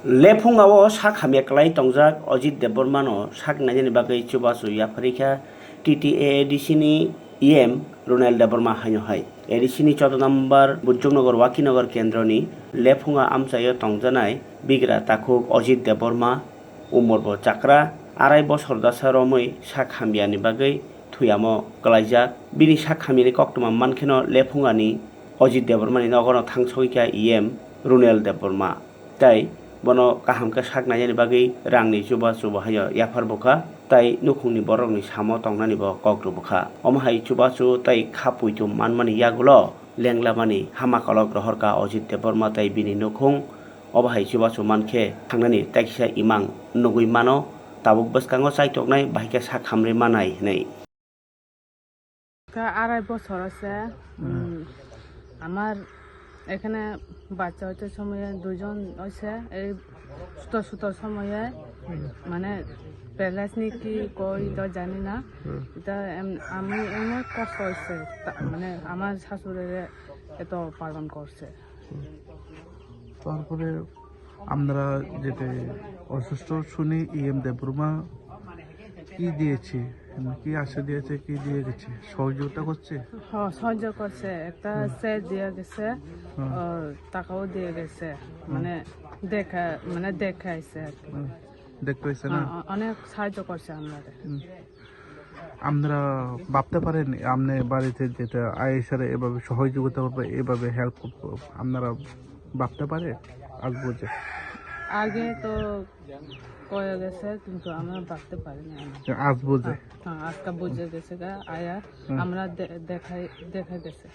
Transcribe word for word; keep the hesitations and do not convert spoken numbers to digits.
Lephunga o sak hamya kwlai tongjak Ajit Debbarma no sak nainani bagwi chubachu yapharikha T T A A D C ni E M Runel Debbarma haino hai. A D C ni chauda number Bujjuknagar Wakinagar kendroni Lephunga amchaio tongjanai bigra takhuk Ajit Debbarma, umor bo chakra, arai bosor dasa romwi sak hamyani bagwi thuyamo kwlaijak. Bini sak hamyani koktwma mankheno Lephungani Ajit Debbarmani nogono thangsogwi kha E M Runel Debbarma. Tai bono kaham khe sak nainani bagwi rangni chubachu bo haino yaphar bukha, tai nukhungni borokni samo tongnani bo kok rw bukha. Omo hai chubachu tai kha puitu manmani yagulo lenglamani hama kolok rohorkha Ajit Debbarma tai bini nukhung. Obo hai chubachu mankhe thangnani tai kisa imang nugwi mano, tabuk bwskango chaitoknai bahai khe sak hamrwi manai hwnwi. তা আড়াই বছর আছে। উম, আমার এখানে বাচ্চা হচ্ছে সময়ে দুজন হয়েছে, এই ছোট ছোট সময়ে মানে প্যারালাইজ নি কি কই তো জানি না। এটা এম- আমি এমন কষ্ট হয়েছে, তা- মানে আমার শাশুড়িরে এত পালন করছে। তারপরে আপনারা যেতে অসুস্থ শুনে ইএম দেববর্মা কি দিয়েছে, কি আশা দিয়েছে, কি দিয়ে গেছে, সহযোগিতা করছে? হ্যাঁ, সাহায্য করছে। একটা সেট দিয়ে গেছে, আর টাকাও দিয়ে গেছে। মানে দেখা, মানে দেখাইছে আর কি। হুম। দেখতে হয়েছে না? হ্যাঁ, অ- অনেক সাহায্য করছে আমাদের। হুম। আপনারা ভাবতে পারেন, আপনি বাড়িতে যেটা আয়েশারে এভাবে সহযোগিতা করবে, এভাবে হেল্প করবে, আপনারা ভাবতে পারে আজ বুঝে? আগে তো কয়ে গেছে, কিন্তু আমরা ভাবতে পারিনি আমি। আজ বুঝে? হ্যাঁ, আজকে বুঝে গেছে গা, আয়া। হুম। আমরা দে- দেখাই, দেখা গেছে।